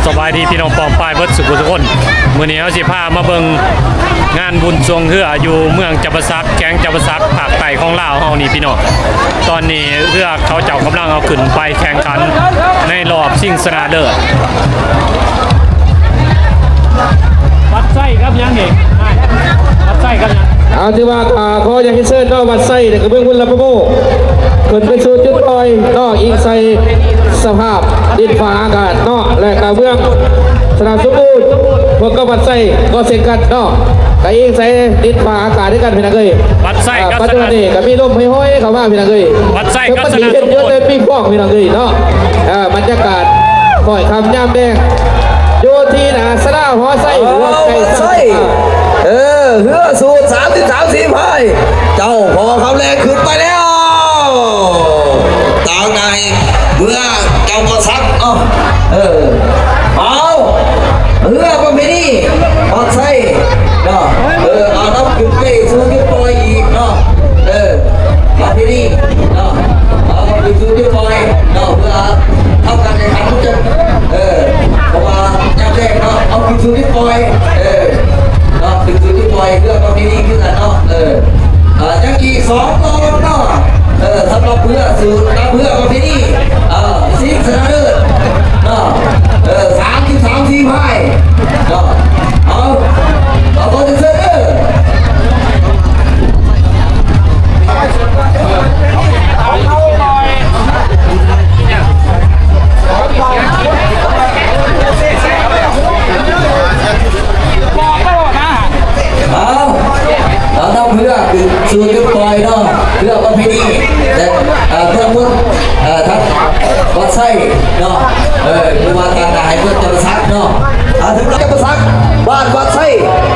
ສະບາຍດີພີ່ນ້ອງປ້ອງປາຍເບິດສູ່ຜູ້ສູ່ຄົນ. ມື້ນີ້ເຮົາຊິພາມາເບິ່ງງານບຸນຊ່ວງເຮືອຢູ່ເມືອງຈຳປາສັກ ແຂວງຈຳປາສັກ ພາກໃຕ້ຂອງລາວເຮົານີ້ພີ່ນ້ອງ. ຕອນນີ້ເຮືອເຂົາເຈົ້າກຳລັງເອົາຂຶ້ນໄປແຂ່ງຂັນໃນລອບຊິງຊະນະເລີດ. ວັດໄຊກັບຫຍັງນີ້? ວັດໄຊກັບຫຍັງ? ເອົາ ຖືວ່າ ອ່າ ຂໍຢາກເຊີນເນາະ ວັດໄຊ ແລະກະເມືອງບຸນລະປະໂມກ ຂຶ້ນໄປສູ່ຈຸດປ່ອຍເນາະ ອີງໃສ່ສະພາບດິນຟ້າອາກາດເນາະ ແລະກະເມືອງຊະນະສົມບູນ ພວກກັບວັດໄຊກໍເຊັ່ນກັນເນາະ ກະອີງໃສ່ດິນຟ້າອາກາດຄືກັນພີ່ນ້ອງເອີຍ. ວັດໄຊ ອ່າ ກັບ ປັດຈຸບັນນີ້ກະມີລົມຫ້ອຍໆເຂົ້າມາພີ່ນ້ອງເອີຍ. ວັດໄຊກັບ ປະກະຕິເຮັດຢູ່ແຕ່ປີຟອງພີ່ນ້ອງເອີຍເນາະ. ອ່າ ບັນຍາກາດຄ້ອຍຄ່ຳຍາມແລງ ຢູ່ທີ່ໜ້າສາລາຫໍໄຊ ເອີ ວັດໄຊ ເອີ ເຮືອສູດສາມສິບສາມສີພາຍ ເຈົ້າພໍ່ຄຳແລງຂຶ້ນໄປແລ້ວ ຕາງໃນເມືອງຈຳປາສັກເນາະ. ເອີ ເອົາ ເຮືອປະເພນີວັດໄຊເນາະ ເອີ ເອົານຳຂຶ້ນໄປສູ່ຈຸດປ່ອຍອີກເນາະ ເອີ ປະເພນີເນາະ ເອົາຂຶ້ນສູ່ຈຸດປ່ອຍເນາະ ເພື່ອທຳການແຂ່ງຂັນ ເອີ ເພາະວ່າຍາມແລງເນາະ ເອົາຂຶ້ນສູ່ຈຸດປ່ອຍ ເອີ ເນາະ ຂຶ້ນສູ່ຈຸດປ່ອຍ ເພື່ອປະເພນີຄືກັນເນາະ ເອີ ອ່າ ຍັງອີກສອງລອບເນາະ ເອີ ສຳລັບເຮືອສູດກັບເຮືອປະເພນີ ເອີ ຊິງຊະນະເລີດເນາະ ເອີ ສາມສິບສາມສີພາຍເນາະ. ເອົາ ເອົາ ຂໍເຊີນເດີ. ເອົາ ເອົາ ນຳເຮືອຂຶ້ນສູ່ຈຸດປ່ອຍເນາະ ເພື່ອປະເພນີ ແລະ ເອີ ເພື່ອບຸນ ເອີ ທັງວັດໄຊເນາະ ເອີ ຫຼືວ່າຕາໜ້າໃຫ້ເມືອງຈຳປາສັກເນາະ ເອົາ ເຖິງຈຳປາສັກ ບ້ານວັດໄຊ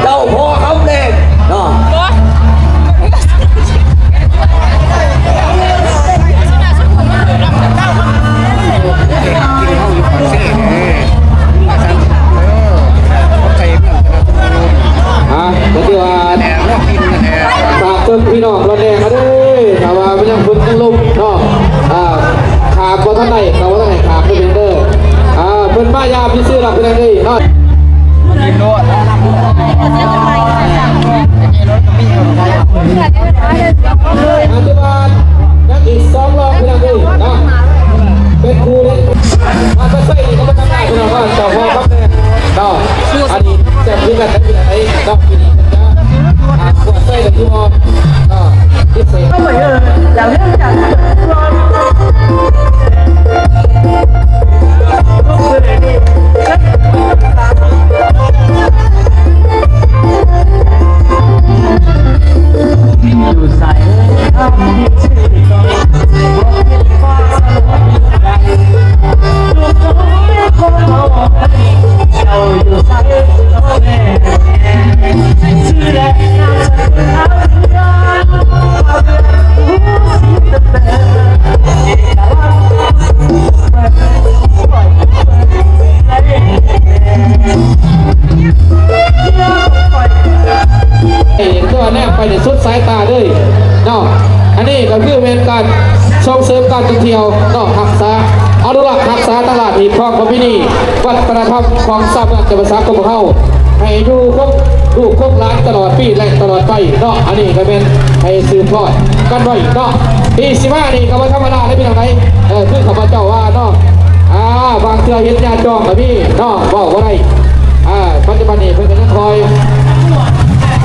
ເຈົ້າພໍ່ຄຳແລງເນາະ. ອ່າ ກໍຖືວ່າຝາກເຖິງພີ່ນ້ອງລອດແດງເຮົາເດີ ຖ້າວ່າມັນຍັງຝົນຍັງລົມເນາະ ອ່າ ຂາມບໍ່ທັນໄດ້ ກໍບໍ່ທັນໃຫ້ຂາມເດີ ເດີ ອ່າ ເພິ່ນມາຢາມຊື່ໆດອກ ພີ່ນ້ອງເອີຍເນາະ. ປັດຈຸບັນຍັງອີກສອງລອບ ພີ່ນ້ອງເອີຍເນາະ ເປັນຄູ່ເຫຼັກ ມາຕະໄຊນີ້ກໍມາທຳງານ ພີ່ນ້ອງເນາະ ເຈົ້າພໍ່ຄຳແລງເນາະ ອັນນີ້ແຊບຄືກັນ ເນາະ ປີນີ້ຈະ ອ່າ ກວດໃສ່ກະຄືວ່າ ອ່າ ພິເສດ. ເອີ ຕົວແນມໄປໃນສຸດສາຍຕາເລີຍເນາະ. ອັນນີ້ກໍຄືແມ່ນການສົ່ງເສີມການທ່ອງທ່ຽວເນາະ, ຮັກສາ ອະນຸລັກຮັກສາຕະຫຼາດຮີດຄອງປະເພນີວັດທະນະທຳຂອງຊາວເມືອງຈຳປາສັກຂອງພວກເຮົາ ໃຫ້ຢູ່ຄົງລູກຄົງຫຼານຕະຫຼອດປີ ແລະ ຕະຫຼອດໄປເນາະ. ອັນນີ້ກໍແມ່ນໃຫ້ສືບທອດກັນໄວ້ເນາະ. ປີຊິມານີ້ກໍບໍ່ທຳມະດາເດ້ພີ່ນ້ອງເອີຍ. ເອີ ຄືຂ້າພະເຈົ້າວ່າເນາະ ອ່າ ບາງເທື່ອເຫັນຍາຈອງກໍມີເນາະ ເວົ້າບໍ່ໄດ້. ອ່າ ປັດຈຸບັນນີ້ເພິ່ນກໍຍັງຄອຍ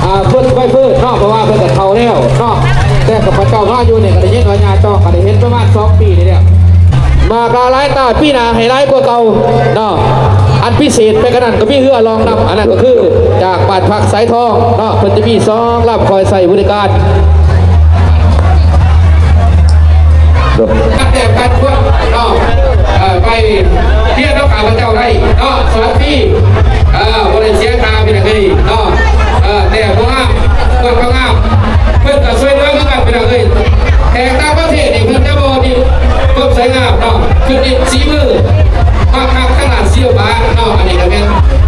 ອ່າ ເພິ່ນໄວເພິ່ນເນາະ ເພາະວ່າເພິ່ນກໍເຖົ້າແລ້ວເນາະ. ແຕ່ຂ້າພະເຈົ້າມາຢູ່ນີ້ກໍໄດ້ຍິນວ່າຍາຈອງກໍໄດ້ເຫັນປະມານສອງປີນີ້ແຫຼະ. ມາກະຫຼາຍຕາ ປີໜ້າໃຫ້ຫຼາຍກວ່າເກົ່າເນາະ. ອັນພິເສດໄປກວ່ານັ້ນກໍມີເຮືອລອງນຳ ອັນນັ້ນກໍຄືຈາກບ້ານພັກສາຍທອງເນາະ ເພິ່ນຈະມີສອງລຳຄອຍໃຊ້ບໍລິການ. ແຕ່ບກັນພວກເນາະ ເອີ ໄປຮຽນນຳຂ້າພະເຈົ້າໄດ້ເນາະ ສອນຟຣີ ເອີ ບໍ່ໄດ້ເສຍຄ່າພີ່ນ້ອງເອີຍເນາະ. ເອີ ແຕ່ບໍ່ງາມ ກວດບໍ່ງາມ ເພິ່ນກໍຊ່ວຍເຫຼືອຄືກັນພີ່ນ້ອງເອີຍ. ແຂກຕ່າງປະເທດນີ້ເພິ່ນຈະບໍ່ນິດຄວາມສວຍງາມເນາະ ເພິ່ນນິດສີມື ມັກຮັກທາງດ້ານສິລະປະເນາະ. ອັນນີ້ກໍແມ່ນ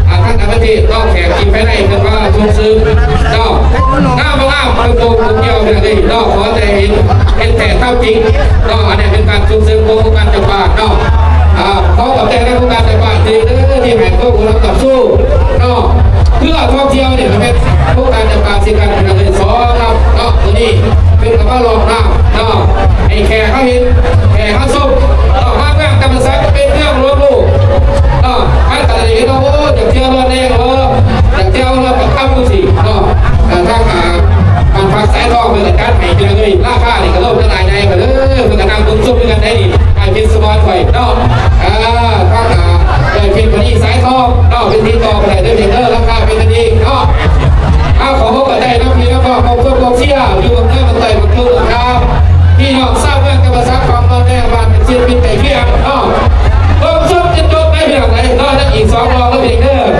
ອ່າ ທາງຕ່າງປະເທດເນາະ ແຂກທີ່ພາຍໃນເພິ່ນມາຊົມເຊີມເນາະ. ງາມບໍ່ງາມ ເບິ່ງບໍ່ກ່ຽວເລື່ອງນີ້ເນາະ ຂໍແຕ່ເຫັນ ເຫັນແທ້ທຳຈິງເນາະ. ອັນນີ້ເປັນການສົ່ງເສີມຂອງອົງການເຈົ້າພາບເນາະ. ອ່າ ຂໍຂອບໃຈນຳອົງການເຈົ້າພາບເດີ ທີ່ໃຫ້ ໂອ້ ລຳດັບສູງເນາະ ເພື່ອທ່ອງທ່ຽວນີ້ ມັນເປັນໂຄງການຈຳກັດເສຍການເປັນເງິນສອງລຳເນາະ. ໂຕນີ້ເປັນກະເປົາລອງນ້ຳເນາະ ໃຫ້ແຂກເຮົາເຫັນ ແຂກເຮົາຊົມເນາະ ວ່າເມືອງຈຳປາສັກເປັນເມືອງຫຼວງໂລກເນາະ. ມັນກະໄດ້ເຫັນວ່າ ໂອ້ ຈາກທ່ຽວລອດແດງ ໂອ້ ຈາກທ່ຽວລອດປາກຄຳຈັ່ງຊີ້ເນາະ. ເອີ ທາງ ອ່າ ບ້ານພັກສາຍທອງເພິ່ນກະຈັດໃຫ້ພີ່ນ້ອງເອີຍ ລາຄານີ້ກະລົດກະຫຼາຍໃຫຍ່ກະເລີຍ ເພິ່ນກະນັ່ງເບິ່ງຊົມຄືກັນໄດ໋ນີ້ ອ້າຍເພັດສະໝອນຂ້ອຍເນາະ. ເອີ ທາງ ອ່າ ເອີ ເພັດມະນີສາຍທອງເນາະ ເປັນຕິດຕໍ່ໄດ້ເດີພີ່ນ້ອງເດີ ລາຄາເປັນກັນເອງເນາະ. ເອົາ ຂໍຂອບໃຈນຳພີ່ນຳນ້ອງຂອງຄົນກອງເຊຍຢູ່ເບື້ອງເໜືອເບື້ອງໃຕ້ເບື້ອງເທິງນະຄັບ ພີ່ນ້ອງຊາວເມືອງຈຳປາສັກ ຝັ່ງນອນແດງ ບ້ານເປັນສິນປິນໃກ້ຄຽງເນາະ. ເບິ່ງຊົມຈົນຈົບໄດ້ພີ່ນ້ອງເອີຍເນາະ ຍັງອີກສອງລອບເດີພີ່ນ້ອງ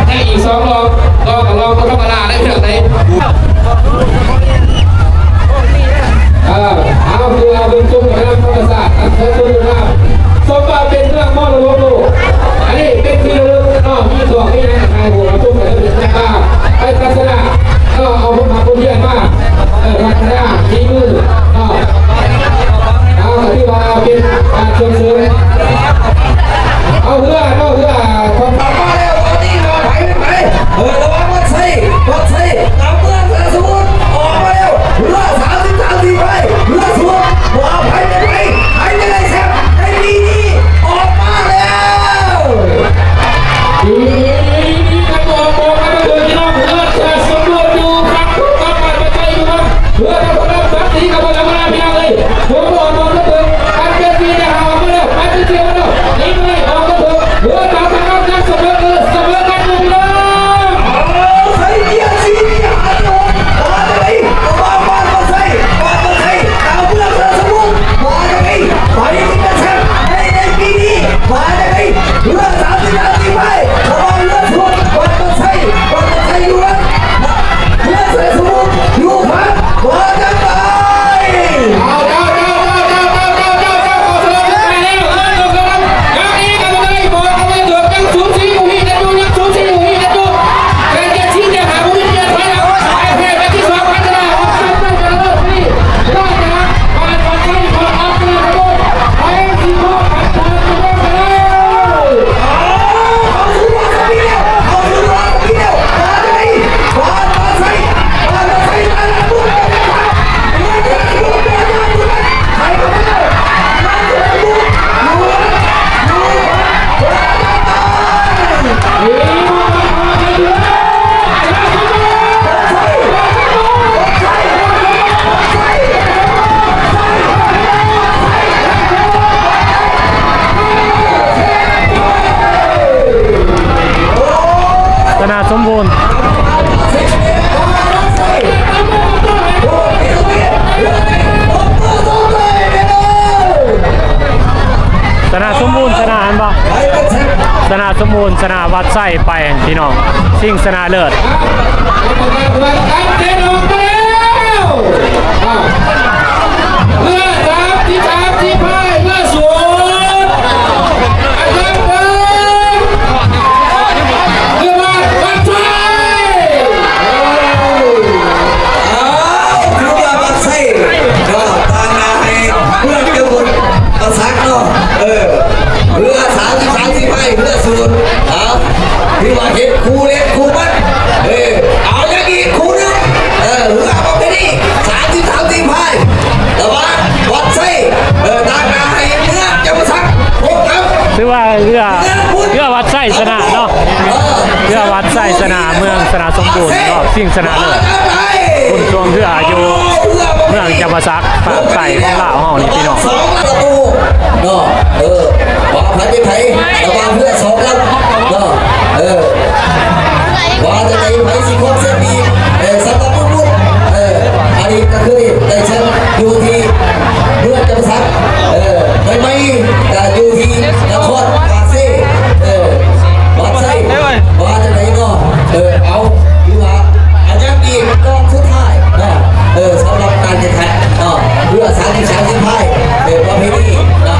ເດີ ຍັງອີກສອງລອບ ລອບກະລອບບໍ່ທຳມະດາໄດ໋ພີ່ນ້ອງເອີຍ. ເອີ ເອົາ ຄືວ່າເບິ່ງຊົມກັນນຳທຳມະຊາດ ອັນສົມບູນງາມ ສົມວ່າເປັນເມືອງມໍລະດົກໂລກ. ອັນນີ້ເປັນທີ່ລະລຶກເນາະ ມີດອກມີຫຍັງໃຫ້ພວກເຮົາຊົມກັນເປັນທາງການ ໄປທັດສະນະເນາະ ເອົາຜົນງານຜົນວຽກມາ ເອີ ພັດທະນາຝີມືເນາະ. ເອົາ ກະຖືວ່າເປັນການສົ່ງເສີມ ເອົາເຮືອ ເອົາເຮືອຂອງ ອອກມາແລ້ວ ຕອນນີ້ລະໄປ ໄປ ເອີ ລະວັງວັດໄຊ ວັດໄຊ ຕາມເມືອງສາລະສົມບູນ ອອກມາແລ້ວ ເຮືອສາມສິບສາມສີພາຍ ເຮືອສູນ ວ່າໃຜເປັນໃຜ ໃຜຈະໄດ້ແຊມໃນປີນີ້ ອອກມາແລ້ວ. ດີ ດີ ດີ ດີ ກັນອອກ ອອກມາເດີພີ່ນ້ອງ ເຮືອສາລະສົມບູນຢູ່ຝັ່ງພຸ້ນ ກັບບ້ານວັດໄຊຢູ່ຫັ້ນ ເຮືອນຳພະນຳສັກສີກັບພະນຳມານະພີ່ນ້ອງເອີຍ. ຜົນອອກມາເບິ່ງ ອັນເປັນທີ່ຈະຫາອອກມາແລ້ວ ອັນເປັນທີ່ອອກມາແລ້ວ ນີ້ໄດ້ອອກມາເບິ່ງ ເຮືອຕາມທາງນຳຍັງສະເໝີ ເອີ ສະເໝີກັນຢູ່ພີ່ນ້ອງ. ເອົາ ໃສ່ເກຍ ສີ່ເກຍ ອັນທີ່ຫົກ ວ່າຈັ່ງໃດ ລະຫວ່າງບ້ານບັກໄຊ ບ້ານບັກໄຊ ຕາມເມືອງສາລະສົມບູນ ວ່າຈັ່ງໃດ ໃຜຈະເປັນແຊມໃນ ໃນປີນີ້ ວ່າຈັ່ງໃດ ເຮືອສາມສິບສາມສີພາຍ ລະຫວ່າງເຮືອສວນ ບ້ານບັກໄຊ ບ້ານບັກໄຊຢູ່ເຮືອນ ເຮືອສາລະສົມບູນຢູ່ພັກ ວ່າຈັ່ງໃດ. ສະໜາສົມບູນ ສະໜາສົມບູນ ສະໜາອັນບໍ່ ສະໜາສົມບູນ ສະໜາວັດໄຊ ໄປພີ່ນ້ອງ ຊິງຊະນະເລີດ. ເຮືອສາມສິບສາມສີພາຍ ເຮືອສູນ ເອົາ ຖືວ່າເຮັດຄູ່ເຫຼັດຄູ່ມັນ ເອີ ເອົາ ຍັງອີກຄູ່ໜຶ່ງ ເອີ ເຮືອປະເພນີ ສາມສິບສາມສີພາຍ ລະຫວ່າງວັດໄຊ ເອີ ຕາກໜ້າໃຫ້ເມືອງຈຳປາສັກ ພົບກັບ ຖືວ່າເຮືອ ເຮືອວັດໄຊຊະນະເນາະ ເອີ ເຮືອວັດໄຊຊະນະ ເມືອງຊະນະສົມບູນ ລອບຊິງຊະນະເລີດ ບຸນຊ່ວງເຮືອຢູ່ເມືອງຈຳປາສັກ ພາກໃຕ້ຂອງລາວເຮົານີ້ພີ່ນ້ອງ. ສອງປະຕູເນາະ ເອີ ວ່າໃຜເປັນໃຜ ລະຫວ່າງເຮືອສອງລຳເນາະ ເອີ ວ່າຈັ່ງໃດໃຜຊິຄອງແຊມອີກ ເອີ ສຳລັບບຸນບຸນ ເອີ ອັນນີ້ກະເຄີຍໄດ້ແຊມຢູ່ທີ່ເມືອງຈຳປາສັກ ເອີ ໃໝ່ໆກະຢູ່ທີ່ນະຄອນປາກເຊ ເອີ ວັດໄຊ ວ່າຈັ່ງໃດເນາະ ເອີ ເອົາ ຖືວ່າ ອັນຍັງອີກລອບສຸດທ້າຍເນາະ ເອີ ສຳລັບການແຂ່ງຂັນເນາະ ເຮືອສາມສິບສາມສີພາຍ ເອີ ປະເພນີເນາະ.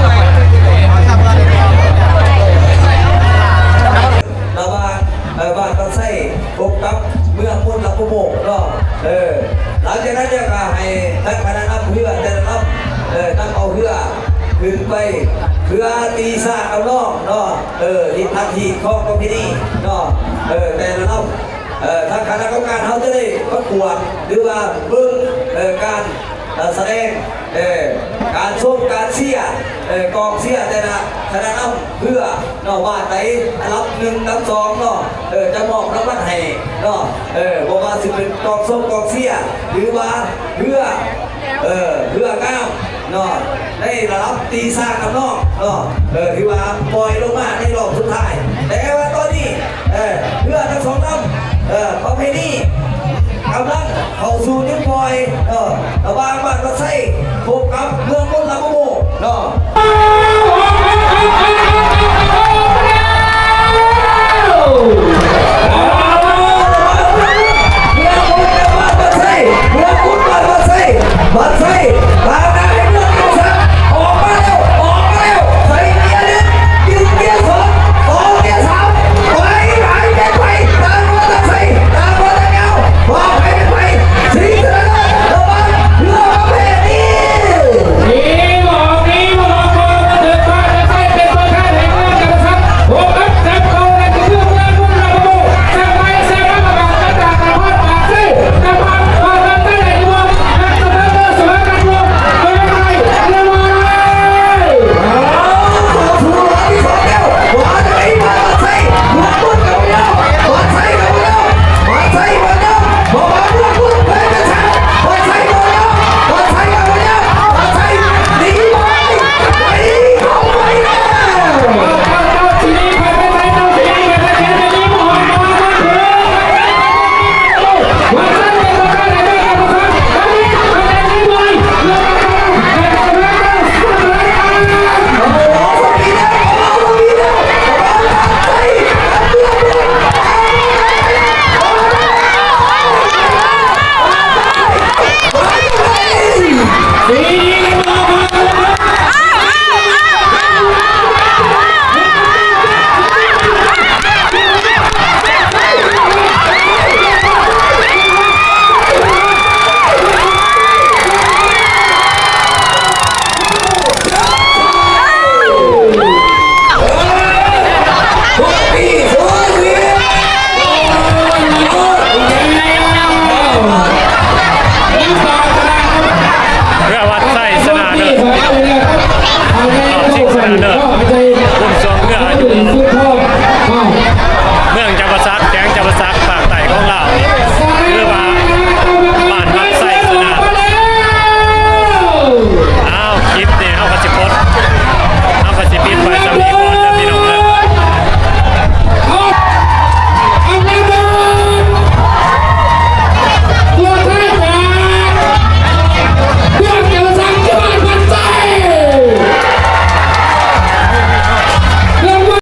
ທີ່ຂອງປະເພນີເນາະ ເອີ ແຕ່ລະລຳ ເອີ ທາງຄະນະກຳມະການເຮົາຈະໄດ້ປະກວດ ຫຼືວ່າເບິ່ງ ເອີ ການ ເອີ ສະແດງ ເອີ ການຊົມການເຊຍ ເອີ ກອງເຊຍແຕ່ລະຄະນະນຳເຮືອເນາະ ບ້ານໃດອັນດັບໜຶ່ງ ອັນດັບສອງເນາະ ເອີ ຈະມອບລາງວັນໃຫ້ເນາະ ເອີ ບໍ່ວ່າຊິເປັນກອງຊົມກອງເຊຍ ຫຼືວ່າເຮືອ ເອີ ເຮືອງາມເນາະ ໃນລະດັບຕີຊ້າງນຳນ້ອງເນາະ ເອີ ຖືວ່າປ່ອຍລົງມາໃນລອບສຸດທ້າຍ ແຕ່ວ່າຕອນນີ້ ເອີ ເຮືອທັງສອງລຳ ເອີ ປະເພນີກຳລັງເຂົ້າສູ່ຈຸດປ່ອຍເນາະ ລະຫວ່າງບ້ານວັດໄຊ ພົບກັບເມືອງມົນລະບູເນາະ